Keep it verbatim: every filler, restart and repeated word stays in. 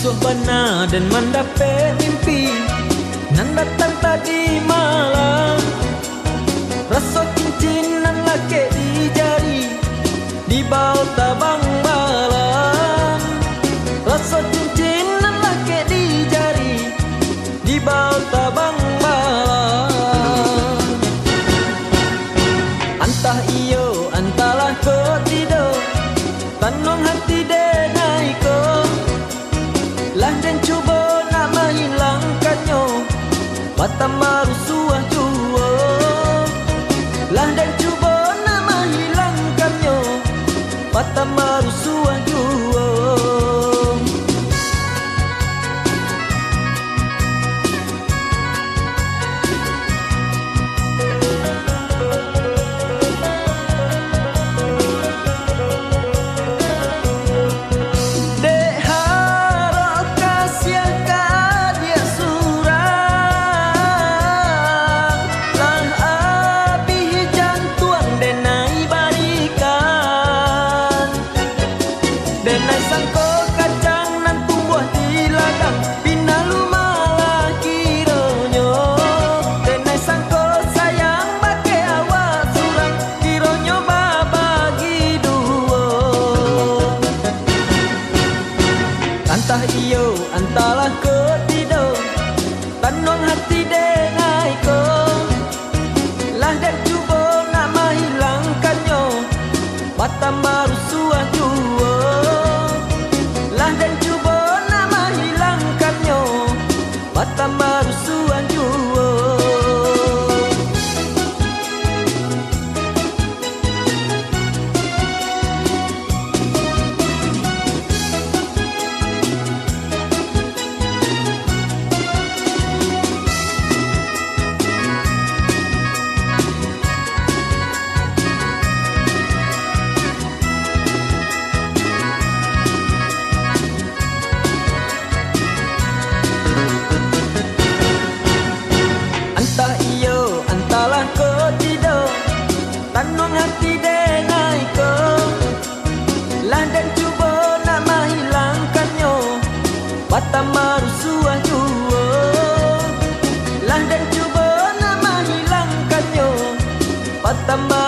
Suah bana den mandapek mimpi nan datang tadi malam. Raso cincin nan lakek di jari, dibao tabang balam. Raso cincin nan lakek di jari, dibao tabang balam. Antah iyo, antahlah kok tidak, tanuang hati denai ko. Lah den cubo nak mahilangkannyo, batambah rusuah juo. Lah den cubo nak mahilangkannyo, batambah rusuah juo. Dek harok kasiah ka adiak surang, lah abih jantuang denai barikan. Denai sangko kacang nan tumbuah di ladang, pinalu malah kironyo. Denai sangko sayang bakeh awak surang, kironyo babagi duo. Antah iyo, antahlah kok tidak, tanuang hati denai ko. Lah den cubo nak mahilangkannyo, batambah rusuah juo. Lah den cubo nak mahilangkannyo, batambah rusuah juo. Antah iyo, antahlah kok tidak, tanuang hati denai ko. Lah den cubo nak mahilangkannyo, batambah rusuah juo. Lah den cubo nak mahilangkannyo, batambah